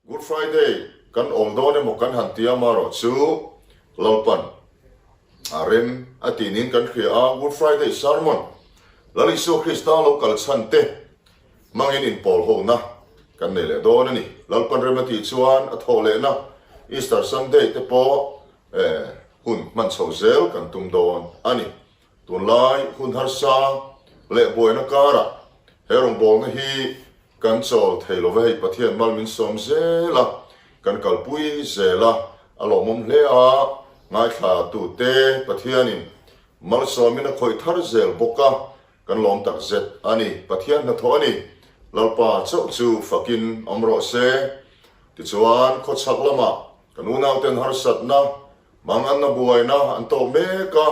Good Friday kan awm dawn emaw kan han ti a, marawh chu Lalpan a rem a tih niin kan hria a, Good Friday sermon Lal Isua Krista lo kal chhan te hmangin inpawl hona kan nei leh dawn a ni. Lalpan rem a tih chuan a thawh lehna Easter Sunday te pawh hun hman chho zel kan tum dawn a ni. Tunlai hun harsa leh buaina karah he rawngbawlna hi kan chawl thei lo ve, hei Pathian mal min sawm zel a, kan kalpui zel a, a lawmawm hle a, ngaithla tute Pathianin malsawmin a khawih thar zel bawk a, kan lawm tak zet a ni. Pathian hnathawh a ni, Lalpa chauh chu fakin awm rawh se. Tichuan khawchhak lamah kan unauten harsatna Manganna buaina an tawk mek a,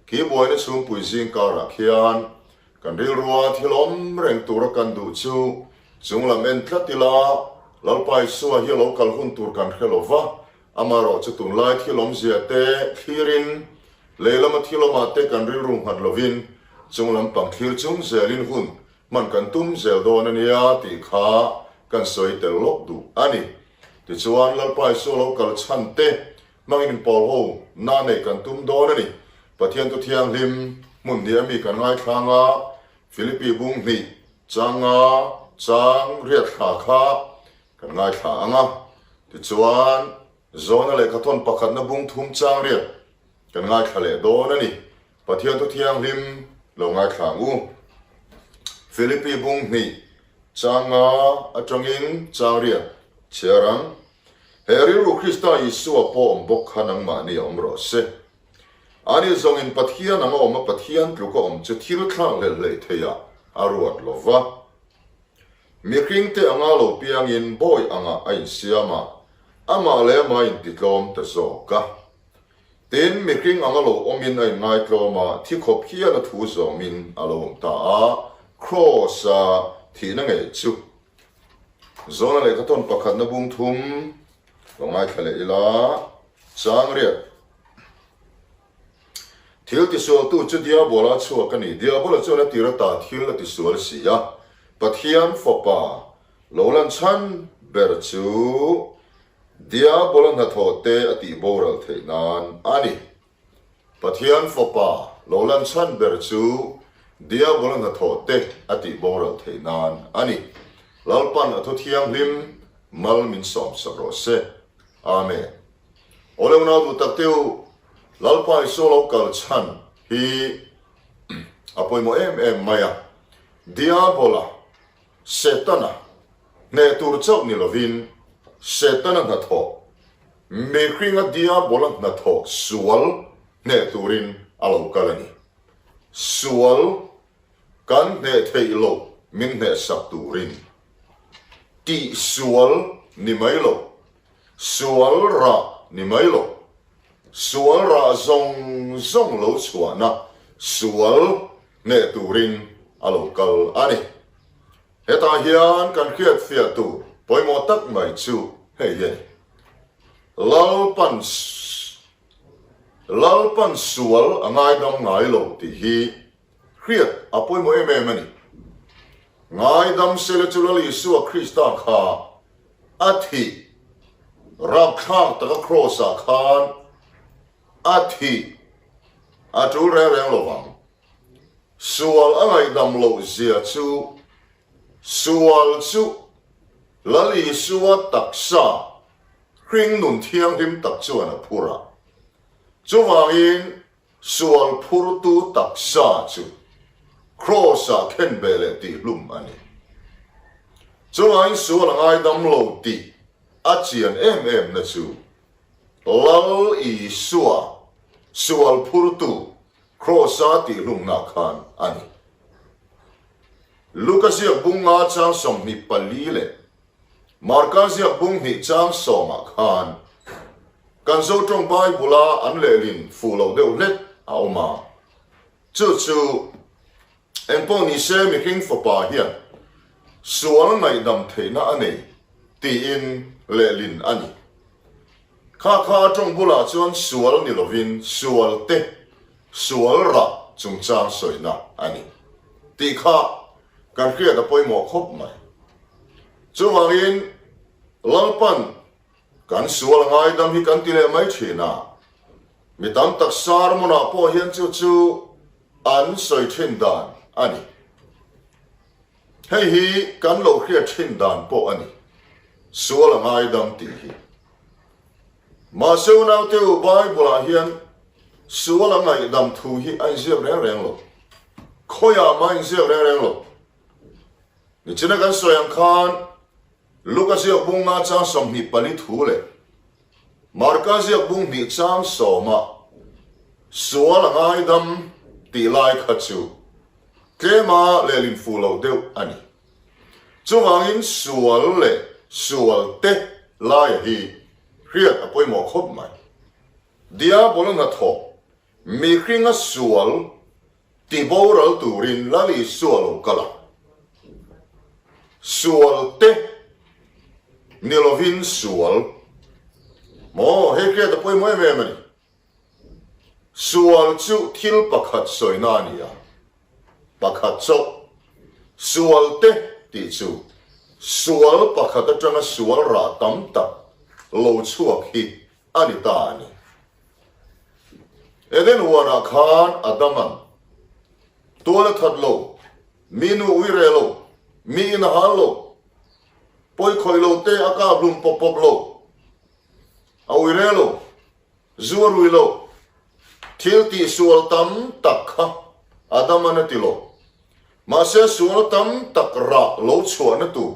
khi buaina chhungpui zing karah khian kan rilrua thil awm reng tura kan duh chu chunglam en tlat ila, Lalpa Isua hi a lo kal hun tur kan hre lo va, amaherawh chu tunlai thil awmzia te thlirin lei lama thil awmah te kan rilru nghat lovin chunglam pang thlir chung zelin hun hman kan tum zel dawn a nia tih kha kan sawi tel lawk duh a ni. Tichuan, Lalpa Isua lo kal chhan te hmangin inpawl ho na neih kan tum dawn a ni. Pathian Thu Thianghlim hmun hnih a mi kan ngaithlang a, Philippi bung hnih chang nga chang riat thla kha kan ngaithla ang a. Tichuan, Jona lehkhathawn pakhatna bung thum chang riat kan ngaithla leh dawn a ni. Pathian Thu Thianghlim lo ngaithla ang u. Philippi bung hnih chang nga atangin chang riat chhiar ang. He rilru Krista Isua pawh awm bawk kha nangmahni a awm rawh se. Ani zawngin Pathian anga awm a Pathian tluk a awm chu thil thlak hlelh hleih theiah a ruat lo va. Mihringte anga lo piangin bawi angah a insiam a, amah leh amah a intitlawm ta zawk a. Tin, mihring anga lo awmin a inngaitlawm a, thi khawp hian a thu zawmin a lo awm ta a, Kraws-a thihna ngei chu. Zawna lehkhathawn pakhatna bung thum lo ngaithla leh ila, chang riat. Thil tisualtu chu Diabola a chhuak a ni. Diabola chuan a tir ata thil a tisual si a, Pathian Fapa lo lan chhan ber chu Diabola hnathawh te a tih boral theih nan a ni. Pathian Fapa lo lan chhan ber chu Diabola hnathawh te a tih boral theih nan a ni. Lalpan a thu thianghlim mal min sawm sak rawh se. Amen. Awle unau duh tak te u, Lalpa Isua lo kal chhan hi a pawimawh em em mai a. Diabola, Setana, hneh tur chauh ni lovin Setana hnathawh, mihringa Diabola hnathawh sual hneh turin a lo kal a ni. Sual kan hneh theih loh min hnehsak turin tih sual ni mai lo, sual rah ni mai lo, sual rah zawng zawng lo chhuahna sual hneh turin a lo kal a ni. Hetah hian kan hriatfiah tur pawimawh tak mai chu hei hi a ni. Lalpan Lalpan sual a ngaidam ngai lo tih hi hriat a pawimawh em em a ni. Ngaidam sela chu Lal Isua Krista kha a thih rapthlak taka Kraws-ah khan a thih a tul reng reng lo vang. Sual a ngaihdam loh zia chu sual chu Lal Isua taksa hring nun thianghlim tak chuan a phur a. Chuvangin sual phurtu taksa chu Kraws-ah khenbeh leh tihhlum a ni. Chuvangin sual a ngaidam lo tih a chian em em na chu Lal Isua sual phurtu Kraws-a tihhlumna khan a ni. Luka ziak bung nga chang 24 leh Marka ziak bung hnih chang sawmah khan kan Zotawng Bible-a an lehlin fuh loh deuh hlek a awm a. Chu chu engpawh ni se mihring fapa hian sual ngaihdam theihna a nei tiin lehlin a ni. Kha kha a tawng bulah chuan sual ni lovin sual te, sual rah chungchang sawina a ni tih kha kan hriat a pawimawh khawp mai. Chuvangin. Lalpan kan sual a ngaidam hi kan ti leh mai thin a, mi tam tak sermon-ah pawh hian chu chu an sawi thin dan a ni. Hei hi kan lo hriat thin dan pawh a ni, sual a ngaidam tih hi. Mahse unaute u Bible-ah hian sual a ngaihdam thu hi a inziak reng reng lo. Khawiah mah a inziak reng reng lo. Nichina kan sawi ang khan Luka ziak bung nga chang 24 thu leh Marka ziak bung hnih chang sawma sual a ngaidam tih lai kha chu tlema lehlin fuh loh deuh a ni. Chuvangin sual leh sual te laia hi hriat a pawimawh khawp mai. Diabol-a hnathawh mihringa sual Ti boral turin Lal Isua lo kal a, sual te ni lovin sual maw? Hei hriat a pawimawh em em a ni. Sual chu thil pakhat sawina a ni a, pakhat chauh. Sual te tih chu sual pakhat atanga sual rah tam tak lo chhuak hi a ni ta a ni. Eden huanah khan Adama'n tual a that lo, mi nu ui reh lo, mi in a hal lo, pawi khawih lo te a kap hlum pawp pawp lo, a ui reh lo, zu a rui lo, thil tihsual tam tak kha Adama'n a ti lo. Mahse sual tam tak rah lo chhuahna tur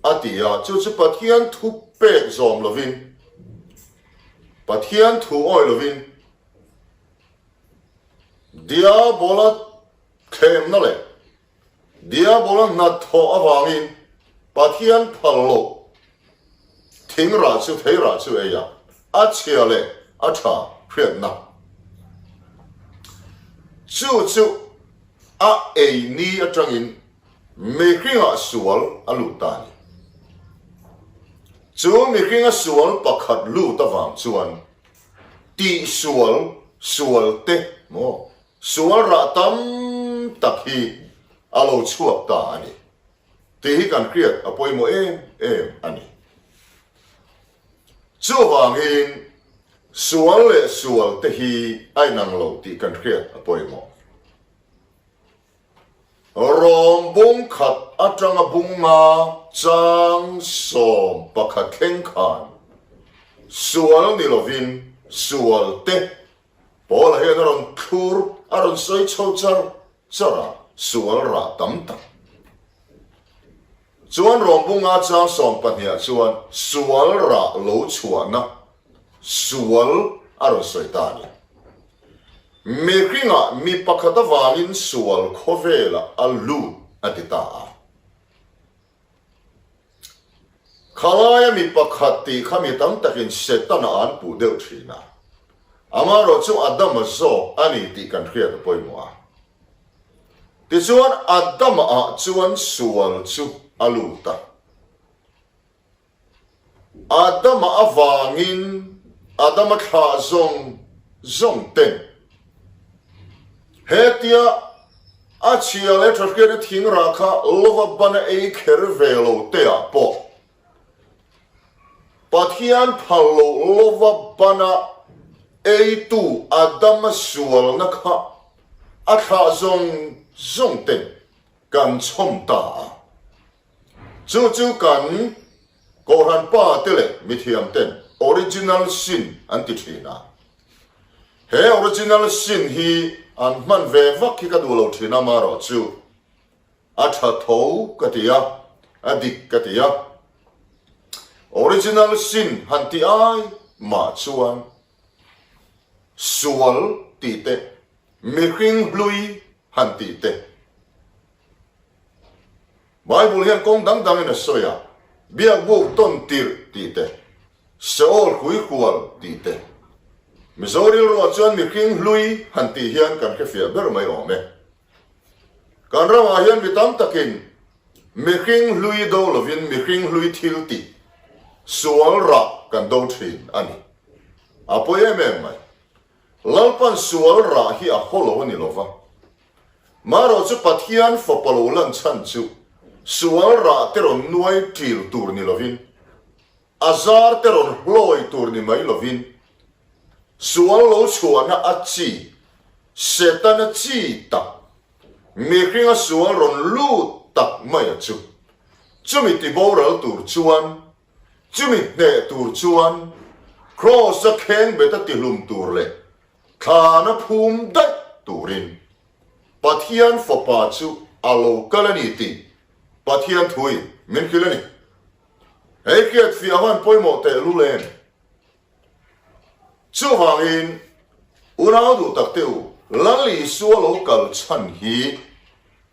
A ti a, chu chu Pathian thu pek zawm lovin, Pathian thu awih lovin, Diabola thlemna leh Diabola hnathawh avangin Pathian phal loh thing rah chu thei rah chu ei a, a chhia leh a tha hriatna chu chu a ei ni atangin Mihringah sual a lut ta a ni. Chu mihringa sual pakhat lut avang chuan tihsual, sual te maw, sual rah tam tak hi a lo chhuak ta a ni tih hi kan hriat a pawimawh em em a ni. Chuvangin sual leh sual te hi a inang lo tih kan hriat a pawimawh. Rawm bung khat atanga bunga chang 11 thleng khan sual ni lovin sual te Paula hian a rawn thlur, a rawn sawi chho char char a, sual rah tam tak. Chuan rawm bunga chang 12 ah chuan sual rah lo chhuahna sual a rawn sawi ta a ni. Mihringah mi pakhat avangin sual khawvelah a lut a ti ta a. Khalaia mi pakhat tih kha mi tam takin Setana an puh deuh thin a. Amaherawh chu Adama zawk a ni tih kan hriat a pawimawh a. Tichuan Adama ah chuan sual chu a lut a. Adama avangin Adama thlah zawng zawng ten hetia a chhia leh tha hriatna thing rah kha lova ban a ei kher ve lo te ah pawh Pathian phal loh lova ban a eitu Adama sualna kha a thlah zawng zawng ten kan chhawm ta a. Chu chu kan Kohhran pa te leh mithiam ten original sin an ti thin a. He original sin hi an hman ve vak hi ka duh lo thin a marawh chu a tha tho ka ti a, a dik ka ti a. Original sin han ti ai mah chuan sual tih te, mihring hlui han tih te, Bible hian kawng dang dangin a sawi a, Biakbuk tawn tirh tih te, Seol huihual tih te. Mizo rilruah chuan mihring hlui han tih hian kan hrefiah ber mai awm e. Kan ramah hian mi tam takin mihring hlui do lovin mihring hlui thil tih, sual rah kan do thin a ni. A pawi em em mai. Lalpan sual rah hi a haw lo a ni lova. Marawh chu Pathian fapa lo lan chhan chu. Sual rah te rawn nuai ṭil tur ni lovin, a zar te rawn hlawi tur ni mai lovin, sual lo chhuahna a chi, Setana chi tak, mihringa sual rawn lut tak maia chu, chumi tiboral tur chuan, chumi hneh tur chuan, Kraws-a khengbeta tihlum tur leh thlana phum daih turin Pathian Fapa chu a lo kal a ni tih Pathian thuin min hrilh a ni. Hei hriatfiah hawn pawimawh tehlul em? Chuvangin, unau duh tak te u, Lal Isua lo kal chhan hi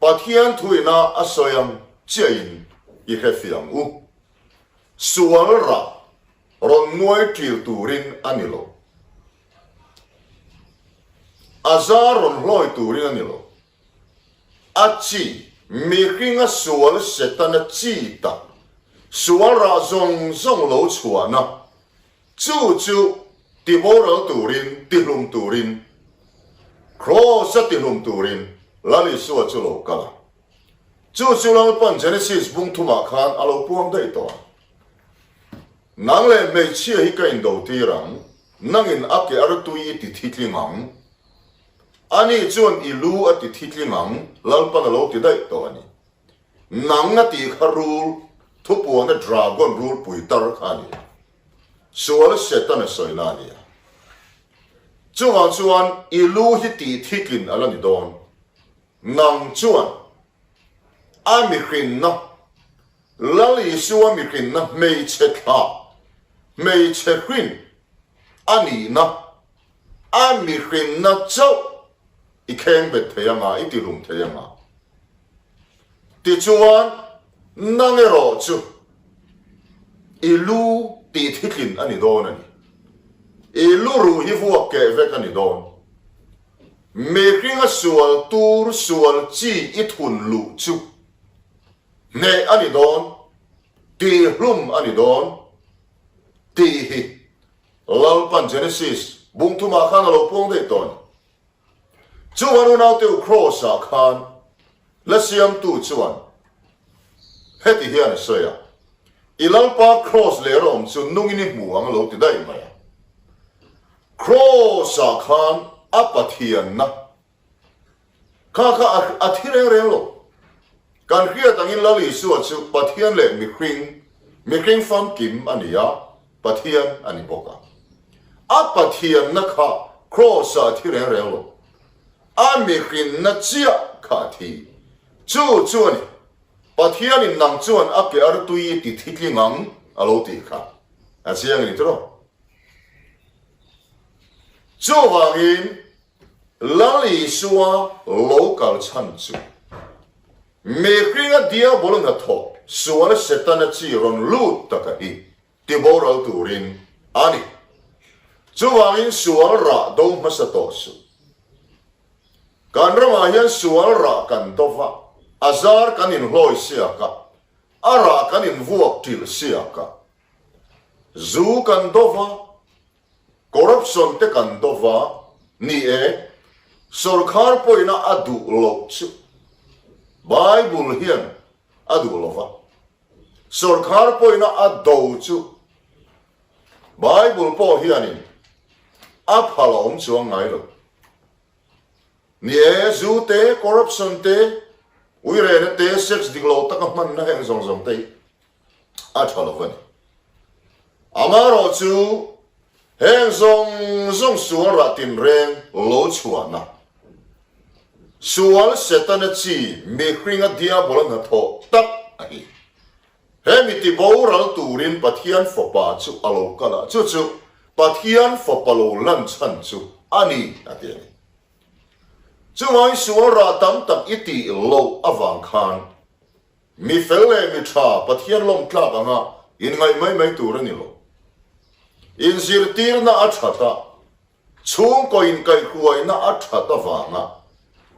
Pathian thuina a sawi ang chiahin i hrefiah ang u. Sual rah rawn nuai ṭil turin a ni lo. A zar rawn hlawi turin a ni lo. A chi, mihringa sual Setana chi tak, sual rah zawng zawng lo chhuahna, chu chu tiboral turin, tihlum turin, Kraws-a tihlum turin Lal Isua chu lo kal a. Chu chu Lalpan Genesis bung thumah khan a lo puang daih tawh a. Nang leh hmeichhia hi ka indotir ang, nangin a ke artui i ti thitling ang. Ani chuan i lu a ti thitling ang, Lalpan a lo ti daih tawh a ni. Nang a tih kha rul, thupuana dragon rulpui tar kha a ni a. Sual Satan a sawina a ni a. Chuvang chuan i lu hi tih thitlin a la ni dawn. Nang chuan a mihrinna, Lal Isua mihrinna hmeichhe thlah, hmeichhe hrin a nihna, a mihrinna chauh i kheng bet thei anga, i tihlum thei anga. Tichuan, nang erawh chu i lu tih thitlin a ni dawn a ni. I lu ruh hi vuak keh vek a ni dawn. Mihringa sual tur sual chi i thun luh chu hneh a ni dawn, tihhlum a ni dawn tih hi Lalpan Genesis bung thumah khan a lo puang daih tawh a ni. Chuan unaute u Kraws-ah khan la siamtu chuan heti hian a sawi a, I Lalpa Kraws leh rawm chu nungin i hmu ang a lo ti daih mai a. Kraws-ah khan a Pathianna kha kha a thi reng reng lo. Kan hriat angin Lal Isua chu Pathian leh mihring, mihring famkim a ni a, Pathian a ni bawk a. A Pathianna kha Kraws-ah a thi reng reng lo. A mihrinna chiah kha a thi. Chu chu a ni. Pathianin nang chuan a ke artui i ti thitling ang a lo tih kha. A chiang a ni tiraw? Chuvangin Lal Isua lo kal chhan chu mihringa diabol hnathawh sual Setana chi rawn lut taka hi tiboral turin a ni. Chuvangin sual rah do hmasa tawh suh. Kan ramah hian sual rah kan do va, a zar kan inhlawi siak a, a rah kan invuak ṭilh siak a. Zu kan do va, corruption te kan do va, ni e, sorkar pawhina a duh loh chu Bible hian a duh lo va, sorkar pawhina a do chu Bible pawh hianin a phal a awm chuang ngai lo. Ni e, zu te, corruption te, uirena te, sex dik lo taka hmanna heng zawng zawng te hi a tha lo a ni. Amaherawh chu heng zawng zawng sual rah tinreng lo chhuahna, sual Setana chi mihringa diabola hnathawh tak a ni. He mi tiboral turin Pathian Fapa chu a lo kal a, chu chu Pathian Fapa lo lan chhan chu a ni, a ti a ni. Chuvangin sual rah tam tak i tih loh avang khan Mi fel leh mi tha Pathian lawm tlak anga inngaih mai mai tur a ni lo. Inzirtirna a that a, chhungkaw inkaihhruaina a that avanga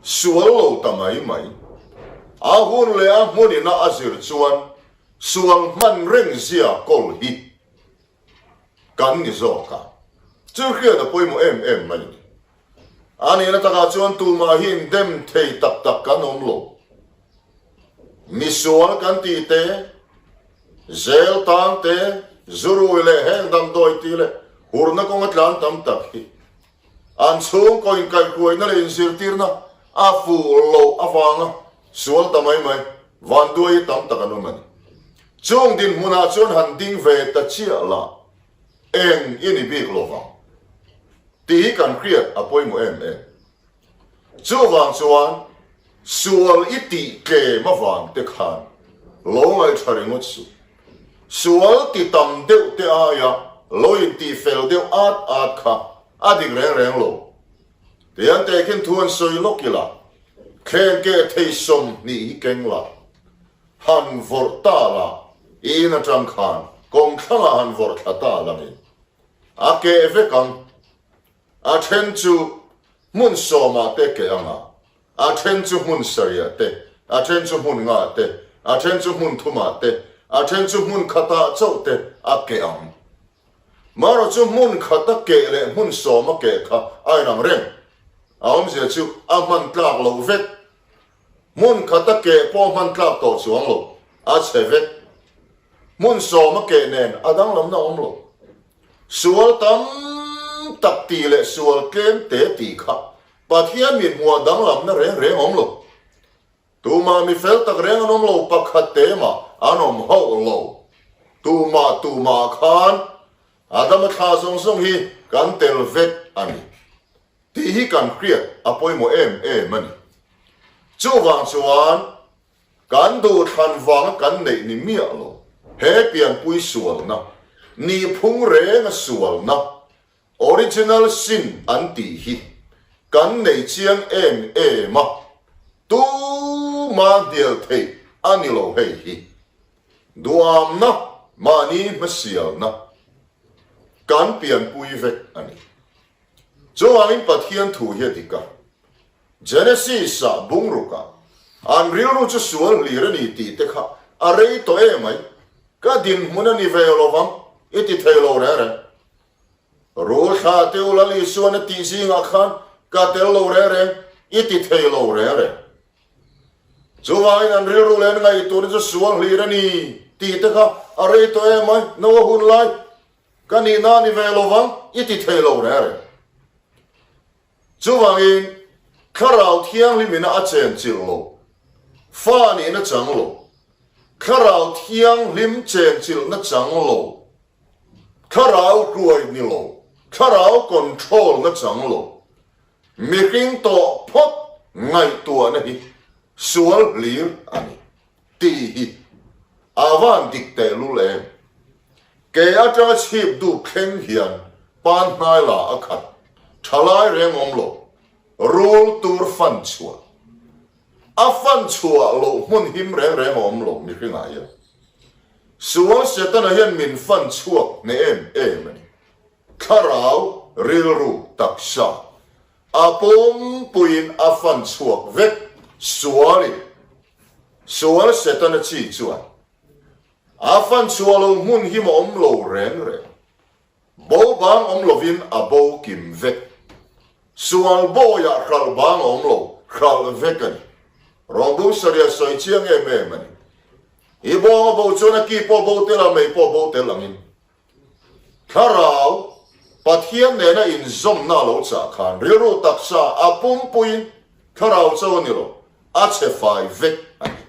sual lo ta mai mai. A hun leh a hmunina a zir chuan sual hman reng zia kawl hi kan ni zawk a, chu hriat a pawimawh em em mai a ni. A nihna takah chuan tumah hi indem thei tak tak kan awm lo. Misual kan tih te, zel tang te, zurui leh heng damdawi tih leh hurna kawnga tlan tam tak hi an chhungkaw inkaihhruaina leh inzirtirna a fuh loh avanga sual ta mai mai vanduai hi tam tak an awm a ni. Chung dinhmunah chuan han ding ve ta chiah la eng i ni bik lo vang tih hi kan hriat a pawimawh em em. Chuvang chuan sual i tih tlem avang te khan lo ngaihṭha ringawt suh. Sual ti tam deuh te aia lo intih fel deuh at at kha a dik reng reng lo. Tihian tehkhin thu an sawi lawk ila, Thleng keh thei 20 hi keng la, han vawrh ta la, i in aṭang khan kawmthlangah han vawrh thla ta langin a keh vek ang. A then chu hmun sawmah te keh ang a, a then chu hmun sarihah te, a then chu hmun ngah te, a then chu hmun thumah te, a then chu hmun khatah chauh te a keh ang. Marawh chu hmun khata keh leh hmun sawma keh kha a inang reng. A awmzia chu a hman tlak loh vek. Hmun khata keh pawh hman tlak tawh chuang lo, a chhe vek. Hmun sawma keh nen a danglamna awm lo. Sual tam tak tih leh sual tlem te tih kha Pathian mit hmuah danglamna reng reng awm lo. Tumah mi fel tak reng an awm lo, pakhat te mah an awm hauh lo. Tumah tumah khan Adama thla zawng zawng hi kan tel vek a ni tih hi kan hriat a pawimawh em em a ni. Chuvang chuan Kan duhthlan vanga kan neih ni miah lo. He pianpui sualna, nihphung renga sualna, original sin an tih hi kan nei chiang em em a, tuma hnial theih a ni lo hei hi. Duamna, mahni hmasialna kan pianpui vek a ni. Chuvangin Pathian thu hi a dik a. Genesis-ah bungrukah an rilru chu sual hlir a ni tih te kha a rei tawh em mai. Ka dinhmun a ni ve lo vang, i ti thei lo reng reng. Rul thla te u Lal Isuan a tih zingah khan ka tel lo reng reng, i ti thei lo reng reng. Chuvangin an rilru leh an ngaihtuahna chu sual hlir a ni tih te kha a rei tawh em mai, Noa hun lai ka nihna a ni ve lo vang, i ti thei lo reng reng. Chuvangin, Thlarau Thianghlimina a chenchilh lo, fa nihna chang lo, Thlarau Thianghlim chenchilhna chang lo, Thlarau hruai ni lo, Thlarau control na chang lo, mihring tawh phawt ngaihtuahna hi sual hlir a ni tih hi a van dik tehlul em? Ke atanga chhip dup thleng hian pan hnai la a khat, thalai reng awm lo, rul tur fan chhuah. A fan chhuah loh hmun him reng reng a awm lo mihringah hian. Sual Setana hian min fan chhuak hneh em em a ni. Thlarau, rilru, taksa a pawmpuiin a fan chhuak vek sualin. Sual Setana chi chuan A fan chhuah lo hmun hi ma awm lo reng reng. Bo bang awm lovin a bo kim vek. Sual bawiah hralh bang a awm lo, hralh vek a ni. Rawngbung Saria sawi chiang em em a ni. I bawng a bo chuan a ki pawh bo tel a, mei pawh bo tel angin. Thlarau, Pathian nena inzawmna a lo chah khan rilru taksa a pumpuiin thlarau cho a ni lo, a chhe fai vek a ni.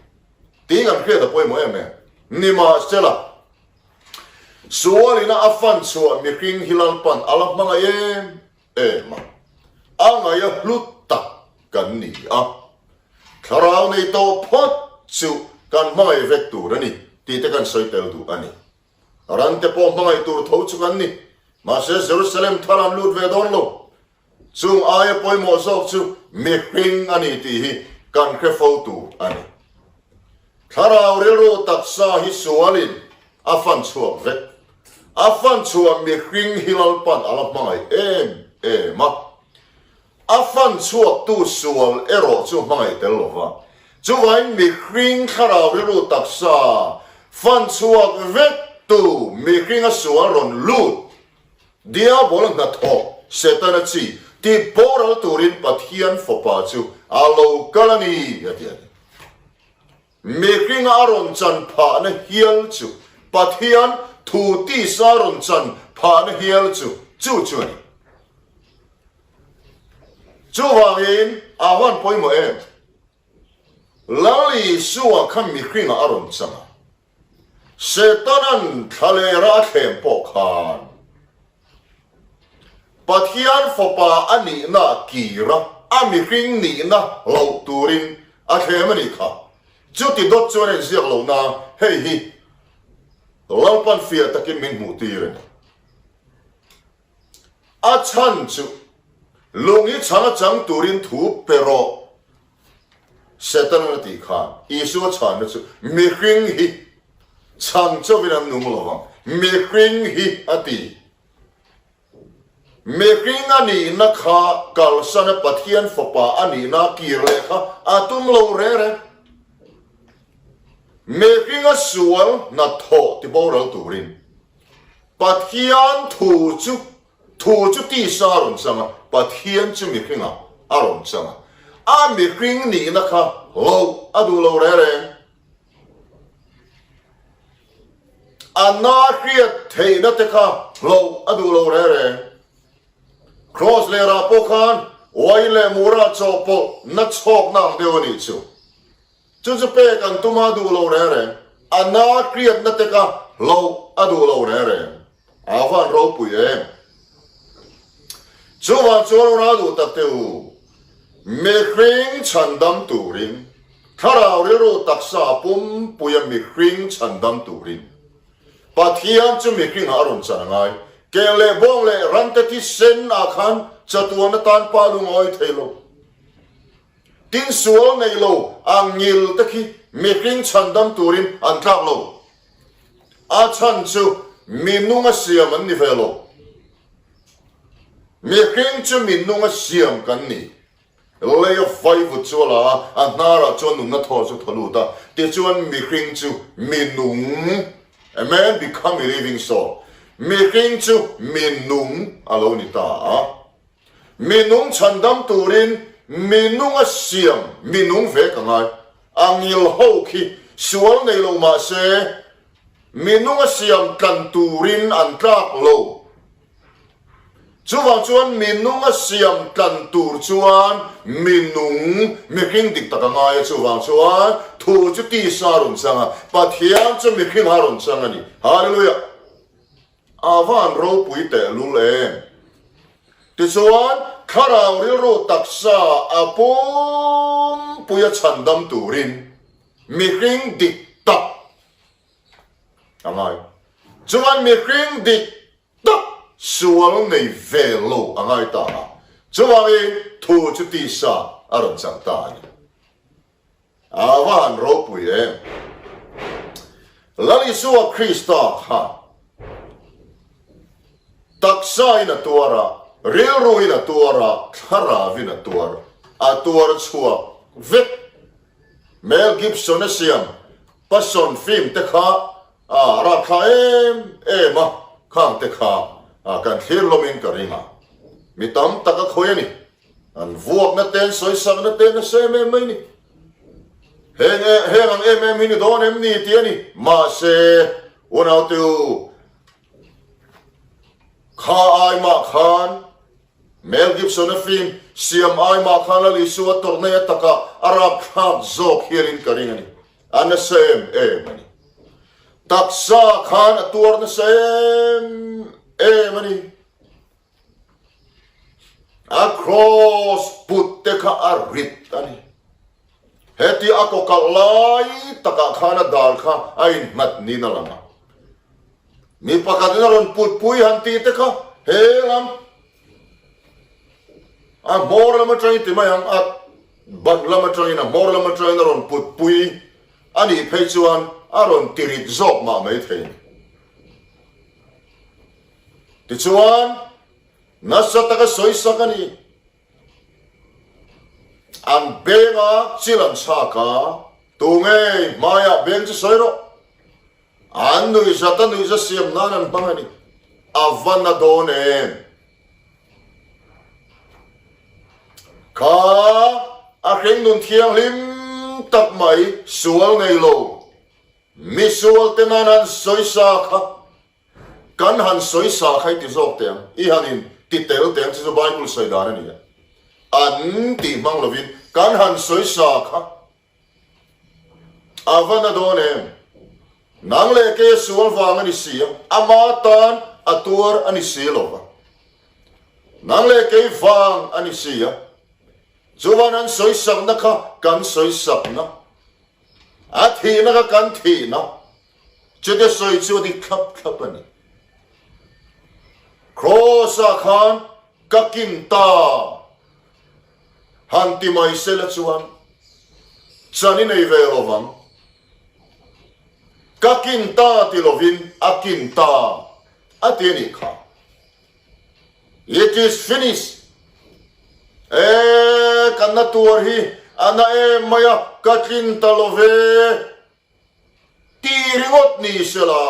Tih kan hriat a pawimawh em em. Nimahsela, sualina a fan chhuah mihring hi Lalpan a la hmangaih em em a, a ngaih a hlut tak kan ni a. Thlarau nei tawh phawt chu kan hmangaih vek tur a ni tih te kan sawi tel duh a ni. Rante pawh hmangaih tur tho chu kan ni, mahse Jerusalem thar an lut ve dawn lo. Chung aia pawimawh zawk chu mihring a ni tih hi kan hre fo tur a ni. Thlarau rilru taksa hi sualin a fan chhuak vek. A fan chhuah mihring hi Lalpan a la hmangaih em em a. A fan chhuaktu sual erawh chu hmangaih tel lo va. Chuvain mihring thlarau rilru taksa fan chhuak vektu mihringa sual rawn lut Diabol hnathawk Setana chi ti boral turin Pathian Fapa chu a lo kal a ni, a ti a ni. Mihringa a rawn chan phahna hial chu Pathian thu tisa rawn chan phahna hial chu chu chu a ni. Chuvangin a van pawimawh em? Lal Isua kha mihringa a rawn chang a, Setanan thlalera a thlem pawh khan Pathian Fapa a nihna kira a mihring nihna loh turin a thlem a nih kha. Chuti dawt chuan a inziak lo na hei hi Lalpan fiah takin min hmuh tir a ni. A chhan chu lung hi chhang a chang turin thu pe rawh Setanan a tih khan Isua chhanna chu mihring hi chhang chauhin an nung lo vang, mihring hi a ti. Mihring a nihna kha kalsana Pathian fapa a nihna kir leh kha a tum lo reng reng. Mihring a sual hnathawh tiboral turin Pathian thu chu Thu chu tisa a rawn chang a, Pathian chu mihringah a rawn chang a. A mihring nihna kha hlauh a duh lo reng reng. A na hriat theihna te kha hlauh a duh lo reng reng. Kraws lerah pawh khan uain leh mura chawhpawlh na chhawkna ang deuh a nih chu. Chu chu pek an tum a duh lo reng reng. A na hriatna te kha hlauh a duh lo reng reng. A van ropui em! Chuvang chuan unau duh tak te u, mihring chhandam turin, thlarau rilru taksa pumpuia mihring chhandam turin Pathian chu mihringah a rawn chan a ngai. Keng leh bawng leh rante thisen ah khan chatuan atan pa lungawi thei lo. Tin sual nei lo a ngil te khi mihring chhandam turin an tlak lo. A chhan chu mi nunga siam an ni ve lo. Mihring chu mi nunga siam kan ni. Lei a vaivut chu a la a, a hnarah chuan nunna thaw chu thaw lut a. Tichuan mihring chu mi nung, a man become a living soul, mihring chu mi nung a lo ni ta a. Mi nung chhandam turin mi nunga siam mi nung ve ka ngai. A ngil ho khi sual nei lo mah se mi nunga siam tlan turin an tlak lo. Chuvang chuan mi nunga siam tlan tur chuan mi nung mihring dik tak a ngai a, chuvang chuan thu chu tisa a rawn chang a, Pathian chu mihring a rawn chang a ni. Hallelujah! A van ropui tehlul em? Tichuan, thlarau rilru taksa a pumpui a chhandam turin mihring dik tak a ngai. Chuan mihring dik tak sual nei ve lo a ngai ta a, chuvangin thu chu tisa a rawn chang ta a ni. A va han ropui em! Lal Isua Krista kha taksain a tuar a, rilruin a tuar a, thlaravin a tuar, a tuar chhuak vek. Mel Gibson a siam Passion film te kha a rapthla em em a, khang te kha kan thlir hlawmin ka ring a, mi tam tak a khawi a ni. An vuakna te, an sawisakna te nasa em em mai ni. Heng e, heng ang em em hi ni dawn em ni tih a ni. Mahse, unaute u, kha ai mah khan Mel Gibson-a film siam ai mah khan Lal Isua tawrhnei a takah a rapthlak zawk hialin ka ring a ni. A nasa em em a ni. Taksa khan a tuar nasa em em a ni. A cross put te kha a rit a ni. Heti a kaw kalh lai takah khan a dal kha a innghat niin a lang a. Mi pakhatin a rawn put pui han tih te kha he lam a hmawr lam atangin ti mai ang a ban lam atangin a hmawr lam atangin a rawn put pui a nih phei chuan a rawn ti rit zawk mah mai thei a ni. Tichuan, nasa taka sawisak a ni. An benga chil an chhak a, Tu nge hmaiah beng chu sawi rawh. An nuihzat a nuihza siam nan an hmang a ni. A va na dawn em? Kha a hringnun thianghlim. tak mai sual nei lo misual te nan han sawisa kha kan han sawisa kha i ti zawk teh ang, i han in ti tel teh ang chu chu Bible sawi dan a ni a, an tih hmang lovin kan han sawisa kha A va na dawn em? Nang leh kei a sual vang a ni si a, ama tan a tuar a ni si lo va. Nang leh kei vang a ni si a, chuan an sawisakna kha kan sawisakna, a thihna kha kan thihna, chute sawi chu a dik thlap thlap a ni. Kraws-ah khan ka kin ta. Han ti mai sela chuan chan i nei ve lo vang. Ka kin ta ti lovin a kin ta a ti a nih kha. It is finished. E, ka na tuar hi a na em mai a, ka tlin ta lo ve ti ringawt ni sela.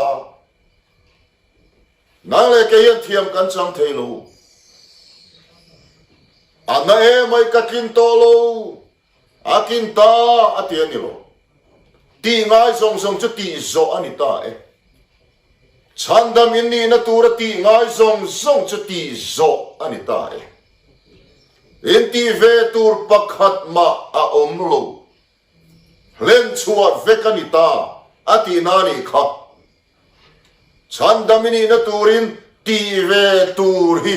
Nang leh kei hian thiam kan chang thei lo. A na em ai ka tlin tawh lo, a tlin ta a ti a ni lo. Tih ngai zawng zawng chu tih zawh a ni ta e. Chhandam in nihna tura tih ngai zawng zawng chu tih zawh a ni ta e. In tih ve tur pakhat mah a awm lo. Hlen chhuah vek a ni ta a tihna a nih kha. Chhandam i nihna turin tih ve tur hi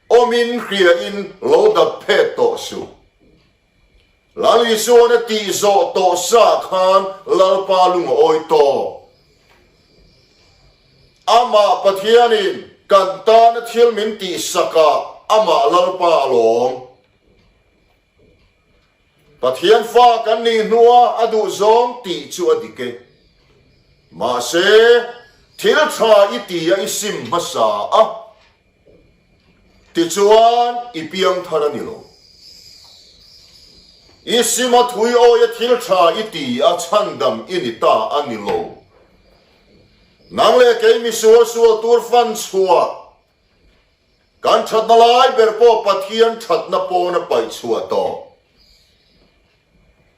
awmin hriain lo dap phet tawh suh. Lal Isuan a tih zawh tawh sa khan Lalpa lung a awi tawh. Amah Pathianin kan tana thil min tihsakah amah Lalpa a lawm. Pathian fa kan nih hnua a duh zawng tih chu a dik e. Mahse, thil tha i ti a i sim hmasa a, tichuan i piang thar a ni lo. I sim a thui awi a thil tha i ti a chhandam i ni ta a ni lo. Nang leh kei misual sual tur fan chhuah Kan thatna lai ber pawh Pathian thatna pawn a paih chhuah tawh.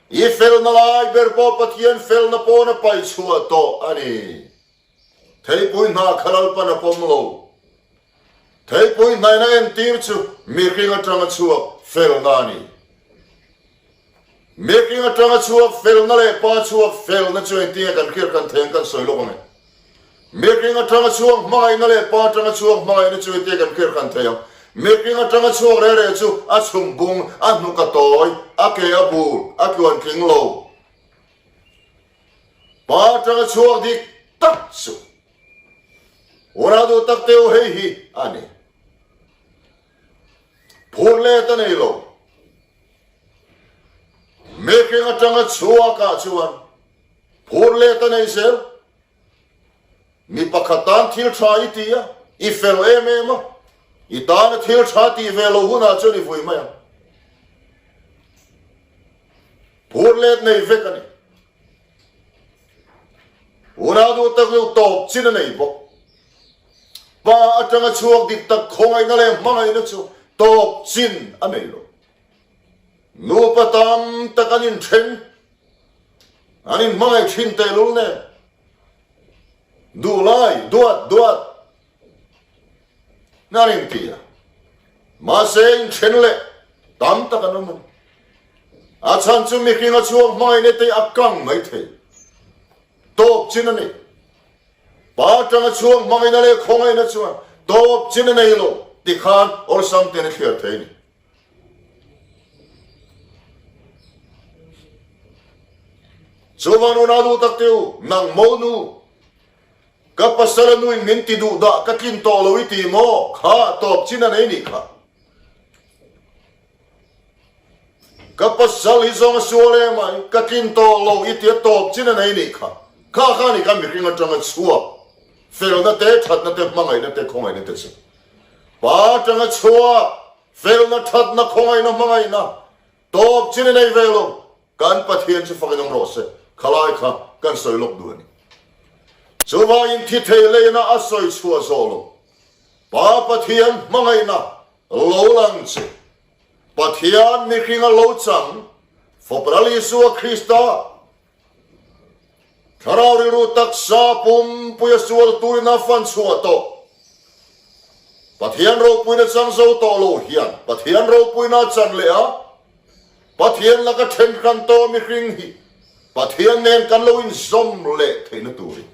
I felna lai ber pawh Pathian felna pawn a paih chhuah tawh a ni. Theipui hna kha Lalpan a pawm lo. Theipui hnaina entir chu mihring atanga chhuak felna a ni. Mihring atanga chhuak felna leh pa chhuak felna chu engtinge kan hriat kan theng kan sawi lawk ang e. Mihring atanga chhuak hmangaihna leh pa atanga chhuak hmangaihna chu engtinge kan hriat kan thei ang. Mihring atanga chhuak reh reh chu a chhum bung, a hnuk a tawi, a ke a bur, a tluan tling lo. Pa atanga chhuak dik tak chu Ura duh tak teu hei hi a ni. Phur let a nei lo. Mihring atanga chhuakah chuan phur let a nei zel. Mi pakhat tan thil tha i ti a, i fel em em a, i tana thil tha tih ve lo hunah chuan i vui mai ang. Phur let nei vek a ni. Unau duh tak deuh tawp chin a nei bawk. Pa atanga chhuak dik tak khawngaihna leh hmangaihna chu tawp chin a nei lo. Nupa tam tak an inthen, an inhmangaih thin tehlul nen. Duhlai, duat, duat an inti a. Mahse inthen leh tam tak an awm a ni. A chhan chu mihring a chhuak hmangaihna te a kang mai thei. Tawp chin a nei. Pa atanga chhuak hmangaihna leh khawngaihna chuan tawp chin a nei lo tikhan awlsam ten a thliar thei a ni. Chuvang nuna duh tak te u, nang mo nu, ka pasal a nuin min ti duh dah ka tlin tawh lo i ti maw? Kha tawp chin a nei nih kha. Ka pasal hi zawng a sual em ai, ka tlin tawh lo i tia tawp chin a nei nih kha. Kha kha ni kha mihring atanga chhuak, felna te, thatna te, hmangaihna te, khawngaihna te chu. Pa atanga chhuak, felna, thatna, khawngaihna, hmangaihna, tawp chin a nei ve lo. Kan Pathian chu fakin awm rawh se, khalai kha kan sawi lawk duh a ni. Chuvangin thi thei leina a sawi chhuah zawh lo. Pa Pathian hmangaihna lo lang che. Pathian mihringa lo chang. Fapa Lal Isua Krista Thlarau rilru taksa pumpuia sual tuina fan chhuah tawh Pathian ropuina chang zo tawh lo hian Pathian ropuina chan leh a, Pathian laka thenkhan tawh mihring hi Pathian nen kan lo inzawm leh theihna turin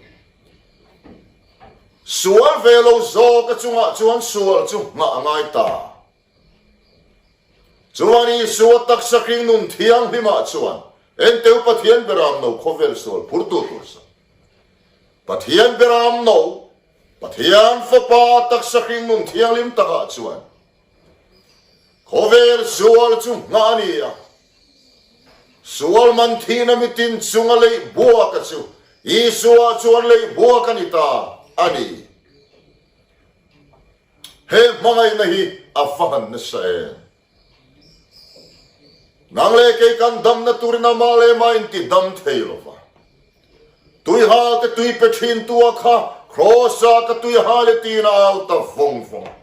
sual ve lo zawka chungah chuan sual chu nghah a ngai ta. Chuan Isua taksa hring nun thianghlimah chuan Enteu Pathian Beram No khawvel sual phurtu tur sak. Pathian Beram No, Pathian Fapa taksa hring nun thianghlim takah chuan khawvel sual chu nghah a ni a. Sual man thihna mitin chunga leih buaka chu Isua chuan leih buak a ni ta a ni. He hmangaihna hi a va han nasa em? Nang leh kei kan damna turin amah leh mah inti dam thei lo va. Tuihal te tui pe thin tua kha Kraws-a ka tuihal e tiin a au ta vawng vawng a.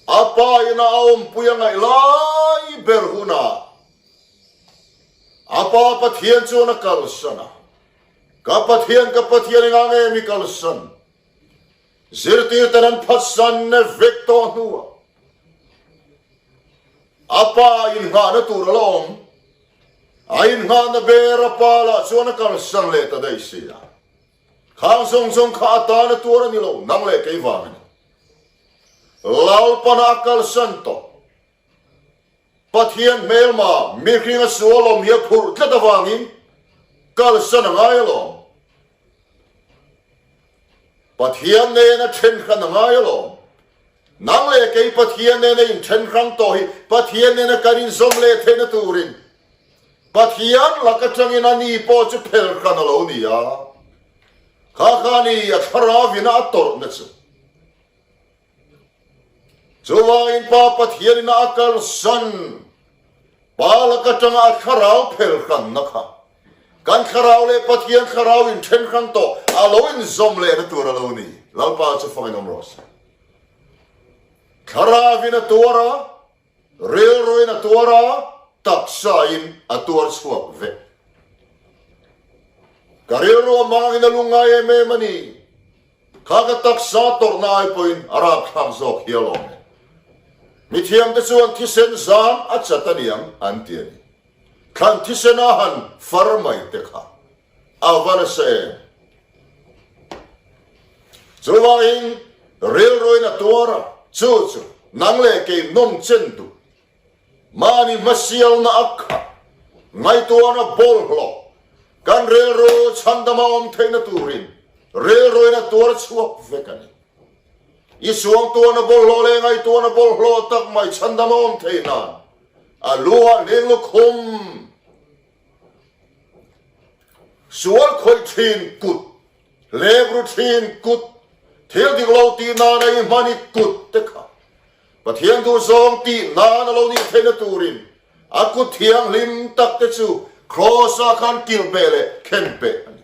A pa ina a awmpui a ngaih lai ber hunah a pa Pathian chuan a kalsan a. Ka Pathian, ka Pathian engah nge mi kalsan? Zirtirten an phatsan ne vek tawh hnuah a pa innghahna tur a la awm. A innghahna ber a pa lah chuan a kalsan leh ta daih si a. Khang zawng zawng kha a tan a tuar a ni lo, nang leh kei vang a ni. Lalpana a kalsan tawh. Pathian hmelma mihring a sual awm hi a phurh tlat avangin kalsan a ngai alawm. Pathian nena then hran a ngai alawm. Nang leh kei Pathian nena inthen hrang tawh hi Pathian nena kan inzawm leh theihna turin Pathian lak atangin a ni pawh chu phel hran a lo ni a. Kha kha ni a thlarau ina a tawrhna chu. Chuvangin Pa Pathianin a kalsan Pa lak atanga a thlarau phel hranna kha kan thlarau leh Pathian thlarau inthen hrang tawh a lo inzawm lehna tur a lo ni. Lalpa chu fangin awm rawh se. Thlaravin a tuar a, rilruin a tuar a, taksain a tuar chhuak vek. Ka rilru a mangin a lungngai em em a ni. Kha ka taksa tawrhna ai pawhin a rapthlak zawk hial awm e. Mithiamte chuan thisen zam a chat a niang an ti a ni. Thlan thisen a han far mai te kha a va nasa em. Chuvangin rilruin a tuar a, chu chu nang leh kei nawm chen duh. Mahni hmasialna a khat, ngaihtuahna bawlhhlawh, kan rilru chhandama awm theihna turin rilruin a tuar chhuak vek a ni. I suangtuahna bawlhhlawh leh ngaihtuahna bawlhhlawh tak mai chhandama awm theih nan a lu ah hling lukhum sual khawih thin kut, hlep ru thin kut, thil dik lo tih nana i hman i kut te kha Pathian duhzawng tih nan a lo nih theihna turin a kut thianghlim tak te chu Kraws-ah khan kilh beh leh khen beh a ni.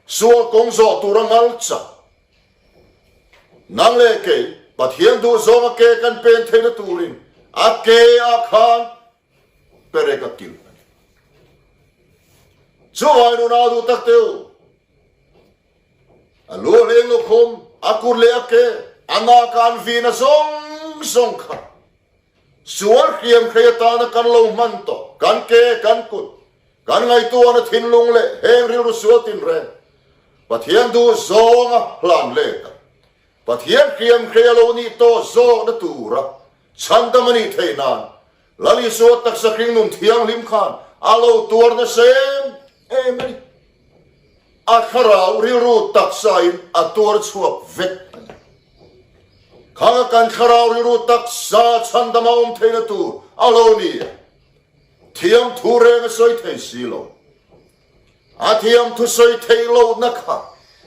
Sual kawng zawh tur a ngal chak. Nang leh kei Pathian duhzawng a ke kan pen theihna turin a ke ah khan perek a kilh a ni. Chuvai nunau duh tak teu. A lu a hleng lukhum, a kut leh a ke, a nak a an vin a zawng zawng kha sual hriam hrei atana kan lo hman tawh, kan ke, kan kut, kan ngaihtuahna thinlung leh heng rilru sual tinreng Pathian duh zawnga hlan let a, Pathian hriam hrei a lo nih tawh zawhna tura chhandam a nih theih nan Lal Isua taksa hringnun thianghlim khan a lo tuar nasa em em a ni. A thlarau rilru taksain a tuar chhuak vek a ni. Khanga kan thlarau rilru taksa chhandama awm theihna tur a lo ni a. Thiam thu reng a sawi thei si lo. A thiam thu sawi theih lohna kha